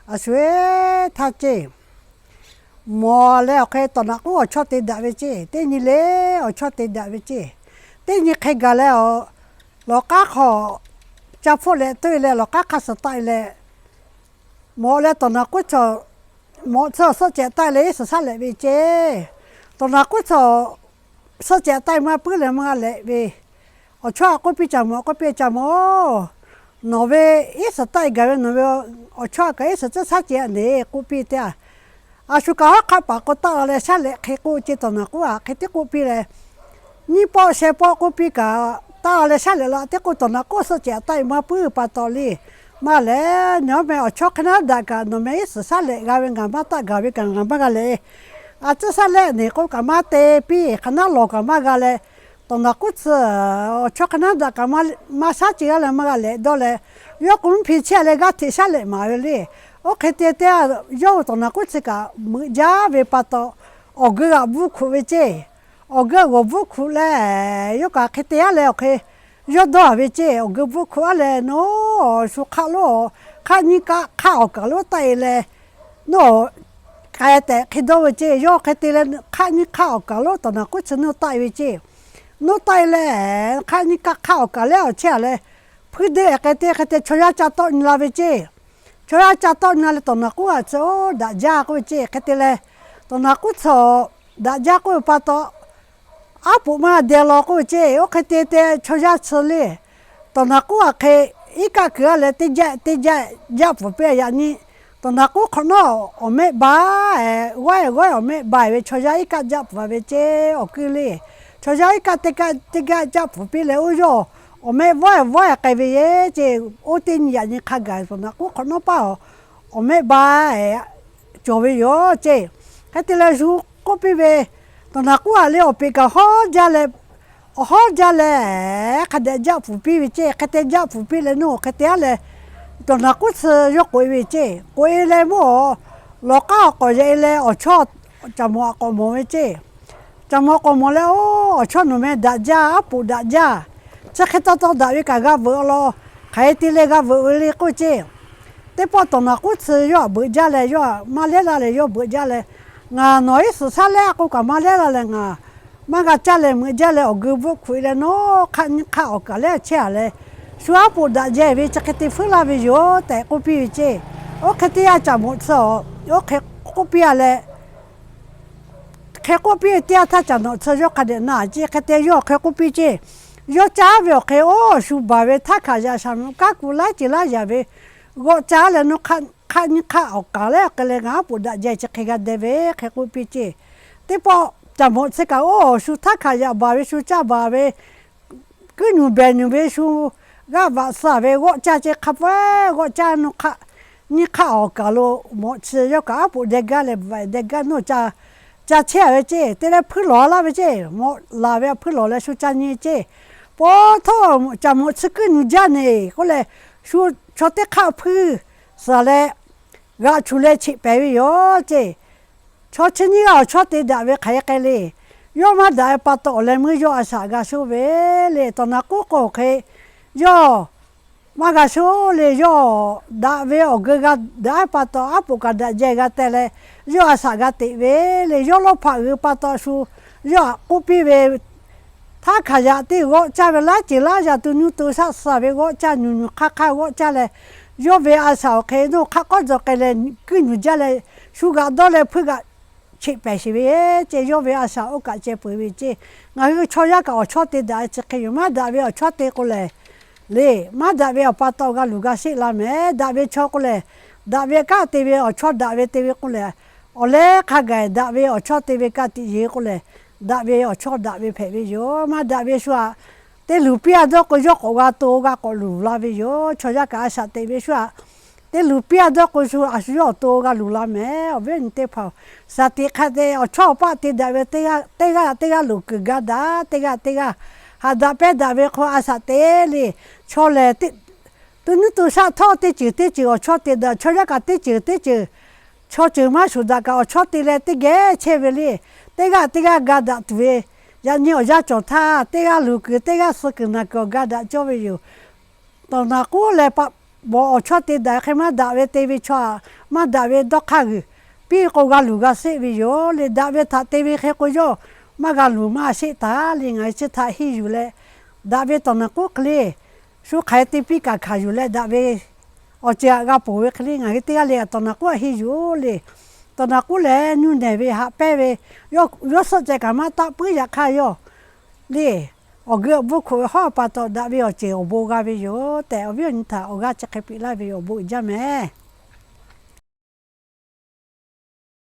A shu-eˬ htaˇ ceˇ, mawˬ leh awˬ hk'e tawˍ naꞈ k'uˉ awˬ chawˇ te daꞈ ve ceˇ. Teˇ nyi le awˬ chawˇ te daꞈ ve ceˇ. Teˇ nyi hk'e gaˬ leh, lawˬ k'aˉ hk'aw ca hpfuhˆ leh toˇ e leh lawˬ k'aˉ hk'a suhˍ taˆ e leh, mawˬ leh tawˍ naꞈ k'uˉ, mawˬ tcuh awˬ suhˆ cehꞈ taˆ e leh iˉ suhˍ shaˉ lehꞈ ve ceˇ. Tawˍ naꞈ k'uˉ tcuh suhˆ cehꞈ taˆ e maˇ puiˉ leh maˇ g'a lehꞈ ve, awˬ chawˇ a k'oˆ piˇ, Caˬ mawˬ a k'oˆ piˇ, Caˬ mawˬ-oˬ, nawˬ ve iˉ suhˍ taˆ e gaˬ ve nawˬ ve awˬ chawˇ a kaꞈ iˉ suhˍ tcuhˇ shaˉ cehꞈ neˬ k'oˆ piˇ teˇ a. A shu kaꞈ hawˉ hk'aˆ paˍ k'o taˆ la leh shaˉ lehꞈ hk'e k'oˆ ceˇ. Tawˍ naꞈ k'uˉ a hk'e tiˉ k'oˆ piˇ leh, nyiˇ pawˆ sheh pawˆ k'oˆ piˇ kaꞈ, taˆ la leh shaˉ lehꞈ la tiˉ k'oˆ, tawˍ naꞈ k'uˉ suhˆ cehꞈ taˆ e maˇ puiˉ pa taw le. Maˇ lehˬ, nawˬ meh awˬ chawˇ hk'e naˉ daꞈ kaꞈ nawˬ meh iˉ suhˍ shaˉ lehꞈ g'a ve ngaˬ maˇ taˆ gaˬ ve kaꞈ ngaˬ maˇ g'a lehꞈ. A tcuhˇ shaˉ lehꞈ neˬ k'oˆ kaꞈ maˇ te piˇ, hk'aˬ naˉ lawˬ kaꞈ maˇ g'a leh, tawˍ naꞈ k'uˉ tcuh awˬ chawˇ hk'e naˉ daꞈ kaꞈ maˇ shaˉ ceh g'aˇ leh maˇ g'a lehꞈ dawˇ leh, yawˇ k'o mvuhˇ hpi chehˇ leh g'aˇ hteꞈ shaˉ lehꞈ maˍ ve le. Oˇ hk'e te teˇ a, yawˇ hui tawˍ naꞈ k'uˉ tcuh kaꞈ meuꞈ jaˇ ve pa taw, awˬ geu g'aꞈ bvuhˇ hkuꞈ ve ceˇ. Awˬ geu g'aꞈ bvuhˇ hkuꞈ leh, yawˇ kaꞈ hk'e te aˉ leh awˬ hk'e yawˇ dawˇ a ve ceˇ. Awˬ geu bvuhˇ hkuꞈ aˉ leh, nawˬ shu hk'aˆ lonˉ, hk'aˆ nyiˇ hk'aˆ awˬ kaˍ lonˉ taˆ e leh, nawˬ k'ai tehꞈ hk'e dawˇ ve ceˇ. Yawˇ hk'e te leh hk'aˆ nyiˇ hk'aˆ awˬ kaˍ lonˉ tawˍ naˍ k'uˉ chi nuˇ taˆ e ve ceˇ. Nuˇ taˆ e leh, hk'aˆ nyiˇ hk'aˆ hk'aˆ awˬ kaˍ lehˉ awˬ chehˇ a leh, hpuiˇ deˇ k'ai te hk'e te chaw yaˇ ca tawˆ nyi la ve ceˇ. Chaw yaˇ ca tawˆ nyi la leh tawˍ naˍ k'uˉ a chi oˇ daꞈ jaˇ k'oˆ ve ceˇ. Hk'e te leh, tawˍ naˍ k'uˉ chi daꞈ jaˇ k'oˆ ve pa taw, aˉ poꞈ maˇ deh law k'oˆ ve ceˇ. Oˇ hk'e te te chaw yaˇ chi le, tawˍ naˍ k'uˉ a hk'e iˉ kaˆ kuiˬ a leh teˇ jaˆ teˇ jaˆ jaˆ pfuhˍ piˇ a yaꞈ nyi. Tawˍ naˍ k'uˉ hk'awꞈ nawˉ awˬ mehˆ ba, g'awˇ g'awˇ awˬ mehˆ ba ve chaw yaˇ iˉ kaˆ jaˆ pfuhˍ a ve ceˇ. Awˬ kuiˇ le, chaw yaˇ iˉ kaˆ teˇ kaˆ teˇ kaˆ jaˆ pfuhˍ piˇ leh oˇ yawˇ awˬ mehˆ vawˇ vawˇ k'ai ve yeˬ ceˇ. Oˇ teˇ nyi yaꞈ nyi hk'a gaˬ tawˍ naˍ k'uˉ hk'awꞈ nawˉ paˇ awˬ mehˆ ba cawˬ ve yoˬ ceˇ. Hk'e te leh shu k'oˆ piˇ ve, tawˍ naˍ k'uˉ a le awˬ peꞈ kaꞈ hawˉ jaˇ leh, awˬ hawˉ jaˇ leh, hk'a dehꞈ jaˆ pfuhˍ piˇ ve ceˇ. Hk'e te jaˆ pfuhˍ piˇ leh nawˬ hk'e te aˉ leh, tawˍ naˍ k'uˉ chi yawˇ k'oꞈ e ve ceˇ. K'oꞈ e leh mvuhˇ awˬ lawˬ k'aˉ awˬ k'awꞈ yaꞈ e leh awˬ chawˇ Caˬ mawˬ a k'awꞈ mawˬ ve ceˇ. Caˬ mawˬ k'awꞈ mawˬ leh, Oˇ, awˬ chawˇ nawˬ meh daꞈ jaˇ, aˉ poꞈ daꞈ jaˇ. Chi hk'e taw taw daꞈ ve kaꞈ g'a veuꞈ law, hk'aˬ hk'e te leh g'a veuꞈ ve le k'oˆ ceˇ. Teˇ pawˆ tawˍ naˍ k'uˉ chi yawˇ htaꞈ beuꞈ jaˇ leh, yawˇ htaꞈ maˇ lehˉ la leh yawˇ beuꞈ jaˇ leh, Ngaˬ nawˬ iˉ suhˍ shaˉ lehˆ a k'oˆ kaꞈ maˇ lehˉ la leh ngaˬ maˇ g'a caˇ leh meuꞈ jaˇ leh awˬ geu bvuhˆ hkuꞈ e leh nawˉ hk'aˆ nyiˇ hk'aˆ awˬ kaˍ lehˉ chehˇ a leh, shu aˉ poꞈ daꞈ jehˬ ve chi hk'e te feuˉ laˇ ve yoˬ tehꞈ k'oˆ piˇ ve ceˇ. Oˇ hk'e teˇ yanˇ Caˬ mawˬ chi oˇ hk'e k'oˆ piˇ a leh, hk'e k'oˆ piˇ ve teˇ yanˇ htaˇ Caˬ mawˬ chi yawˇ hk'a dehꞈ na ceˇ. Hk'e te yawˇ hk'e k'oˆ piˇ ceˇ. Yawˇ caˇ ve awˬ hk'e oˇ shu baˬ ve htaˇ hkanˍ yaꞈ shaˍ mvuhꞈ kanˉ ku laiˉ ceuˬ laiˉ yaꞈ ve g'awˆ caˇ leh nawˉ hk'aˆ nyiˇ hk'aˆ awˬ kaˍ lehˉ hk'e leh ngaˬ aˉ poꞈ daꞈ jehˬ chi hk'e g'a deh ve hk'e k'oˆ piˇ ceˇ. Teˇ pawˆ Caˬ mawˬ chi kaꞈ oˇ shu htaˇ hkanˍ yaꞈ baˬ ve shu caˇ baˬ ve kuiˉ nuˬ behˬ nuˬ ve shu g'aˇ vaꞈ suh ve g'awˆ caˇ ceˇ. Hk'a peu-eˬ g'awˆ caˇ nawˉ hk'aˆ nyiˇ hk'aˆ awˬ kaˍ lo mawꞈ chi yawˇ kaꞈ aˉ poꞈ deh gaˇ leh vaꞈ deh gaˇ nawˉ ca chehˇ a ve ceˇ. Te leh hpuiˇ lawˬ laˇ ve ceˇ. Mawꞈ laˬ ve hpuiˇ lawˬ leh shu ca nyi ceˇ. Pawˇ htawˇ Caˬ mawˬ chi kuiˉ nuˬ jaˇ neˬ k'oˆ leh, shu chaw teˇ hk'aˆ hpuiˇ suhˍ leh g'aꞈ chuˬ leh cheꞈ pehˍ ve yoˬ ceˇ. Chaw chi nyiˇ g'aˇ awˬ chawˇ te daꞈ ve hk'aˬ hk'e k'ai le. Yawˇ maˇ daꞈ ve pa taw awˬ leh meuˇ yawˇ a shaꞈ g'a shoˆ ve le. Tawˍ naˍ k'uˉ k'o hk'e yawˇ maˇ g'a shoˆ le. Yawˇ daꞈ ve awˬ geu g'a daꞈ pa taw aˉ poꞈ kaꞈ daꞈ jehˬ g'a teh leh, yawˇ a shaꞈ g'a teꞈ ve le. Yawˇ lawˇ hpaꞈ g'eu pa taw shu yawˇ htaꞈ k'oˆ piˇ ve, htaˇ hkanˍ yaꞈ teˇ g'awˆ caˇ ve laiˉ ceuˬ laiˉ yaꞈ tu nuˇ tu shaˆ suh ve g'awˆ caˇ, nuˬ nuˬ hk'aˇ hk'aˇ g'awˆ caˇ leh, yawˇ ve a shaꞈ awˬ hk'e nawˉ hk'aˆ k'awˉ jaw k'ai leh kuiˉ nuˬ jaˇ leh, shu g'aꞈ dawˇ leh hpuiˇ g'aꞈ cheꞈ pehˍ sheˍ ve ceˇ. Yawˇ ve a shaꞈ oˇ kaꞈ ceh peuˬ ve ceˇ. Ngaˬ hui chaw yaˇ kaꞈ awˬ chawˇ te daꞈ ve chi hk'e yoˬ. Maˇ daꞈ ve awˬ chawˇ te k'o lehˬ, le, maˇ daꞈ ve awˬ pa taw g'a luˬ g'a sheˆ la mehˍ. Daꞈ ve chaw k'o lehˬ, daꞈ ve kaˆ te ve awˬ chawˇ daꞈ ve te ve k'o lehˬ, awˬ leh hk'a gaˬ daꞈ ve awˬ chawˇ te ve ka tiꞈ yeˬ k'o lehˬ, daꞈ ve awˬ chawˇ daꞈ ve hpehꞈ ve yoˬ. Maˇ daꞈ ve shu htaꞈ te luˬ piˇ a dawˇ k'o, yawˇ k'awꞈ g'a to g'a k'awꞈ luˬ la ve yoˬ. Chaw yaˇ kaꞈ a shaꞈ teꞈ ve shu htaꞈ te luˬ piˇ a dawˇ k'o, shu htaꞈ shu yawˇ awˬ to g'a luˬ la mehˍ. Awˬ viˉ awˬ nyi teˇ hpaˍ-oˬ, shaˍ tiꞈ hk'a te awˬ chawˇ awˬ paˆ te daꞈ ve teˇ g'aˇ teˇ g'aˇ teˇ g'aˇ loˍ kuiˬ ga daꞈ, teˇ g'aˇ teˇ g'aˇ haꞈ daꞈ pehˇ daꞈ ve hk'aw a shaꞈ teꞈ le. Chaw lehˬ, tu nuˇ tu shaˆ htawˇ teˇ ceuˬ teˇ ceuˬ awˬ chawˇ te daꞈ. Chaw yaˇ kaꞈ teˇ ceuˬ teˇ ceuˬ chaw ceuˬ maˇ shuˍ daꞈ kaꞈ awˬ chawˇ te leh teˇ geh chehˇ ve le. Teˇ g'aˇ teˇ g'aˇ ga daꞈ tuˬ ve, yaꞈ nyi awˬ yanˇ cawˬ htaˇ, teˇ g'aˇ luˬ kuiˬ, teˇ g'aˇ suh kuiˬ naˬ kuiˬ awˬ ga daꞈ cawˇ ve yoˬ. Tawˍ naˍ k'oˆ leh pa bawˬ awˬ chawˇ te daꞈ hk'e maˇ daꞈ ve te ve chaw aꞈ maˇ daꞈ ve dawˇ hk'aˇ g'uiˬ piˇ k'o g'a luˬ g'a sheˆ ve yoˬ le. Daꞈ ve htaꞈ te ve hk'e k'o yawˇ maˇ g'a luˬ maˇ sheˆ taˍ le. Ngaˬ hui chi htaꞈ henˇ yuˬ leh, daꞈ ve tawˍ naˍ k'oˆ hk'e le, shu hk'aˬ hk'e te piˇ kaꞈ hkanˍ yuˬ leh daꞈ ve awˬ ceuˬ aꞈ g'a ponˬ ve hk'e le, ngaˬ hui teˇ g'aˇ le tawˍ naˍ k'oˆ aꞈ henˇ yuˬ le. Tawˍ naˍ k'oˆ lehˬ nuˇ nehˬ ve haꞈ pehnˇ ve, yawˇ suhˆ ceh kaꞈ maˇ taˆ puiˉ yaꞈ hk'aˇ yawˇ le, awˬ geu awˬ bvuhˇ hkoꞈ ve hawˉ pa taw daꞈ ve awˬ ceuˬ awˬ bon g'a ve yoˬ tehꞈ, awˬ viˉ awˬ nyi htaꞈ awˬ g'aˇ chi hk'e piˇ laˇ ve awˬ bon uiˍ jaˇ mehˍ.